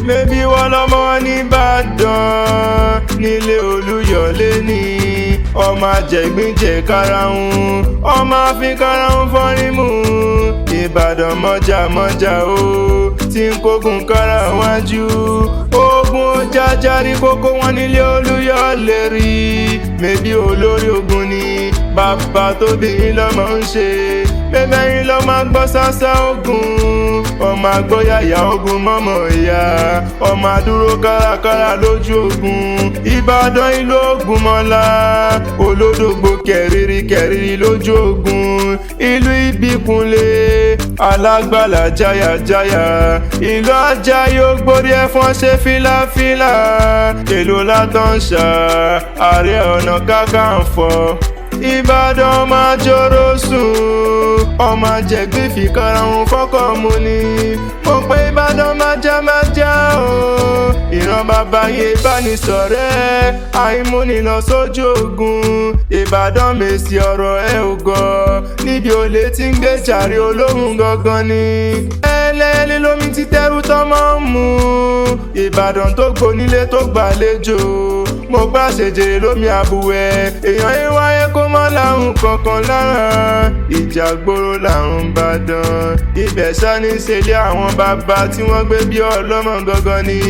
Mẹ́bí wọ́n lọ́mọ nìbàdàn nílé Olúyọ̀lé ní ọmọ àjẹgbìnjẹ karahun, ọmọ àfi karahun fọ́nrín mú. Ìbàdàn mọ́jà mọ́jà o, tí ń kógun kára wájú. Ogun jájárí kókó wọn nílé Olúyọ̀lé rí. Mẹ́bí olórí ogun ni bàbá tó bí yín lọ́mọ ń ṣe. Mẹ́bẹ́yìn lọ́mọ gbọ́ sásá ogun, ọmọ agbóyàyà ogun mọ́mọ́ ìyá, ọmọ àdúró kárakára lójú ogun. Ìbàdàn ìlú Ògúnmọ́lá, olódògbò kẹrìírí kẹrìírí lójú ogun. Ìlú Ìbíkúnlé, alágbàlá jáyàjáyà. Ìlú Àjàyí ògbórí ẹ̀fọn ṣe fílàfílà. Èlò látàn ṣá, Ààrẹ Ọ̀nà Kakanfò. Ìbàdàn máa jọrọ sùn, ọmọ àjẹgbé fi karahun fọkọ mu ni. Mo pé Ìbàdàn máa já máa já o, ìran bàbá yẹn ìbánisọ̀rẹ́ àìmúni lọ sójú ogun. Ìbàdàn mèsì ọ̀rọ̀ ẹ ò gọ̀, níbi olè tí ń gbé jàre olóhùn gangan ni. Ẹlẹ́ẹ̀lẹ́ lómi ti tẹ́rù tọ́mọ ń mu. Ìbàdàn tó gbónílé tó gbàlejò, mo gbà ṣèjèrè lómi àbúwẹ̀. Èèyàn ìwáyé kó mọ́ láhùn kankan lára, ìjà gbòòrò làwọn Ìbàdàn. Ibẹ̀ sani ṣẹlẹ̀ àwọn bàbá tí wọ́n gbé bí ọlọ́mọ gangan ni.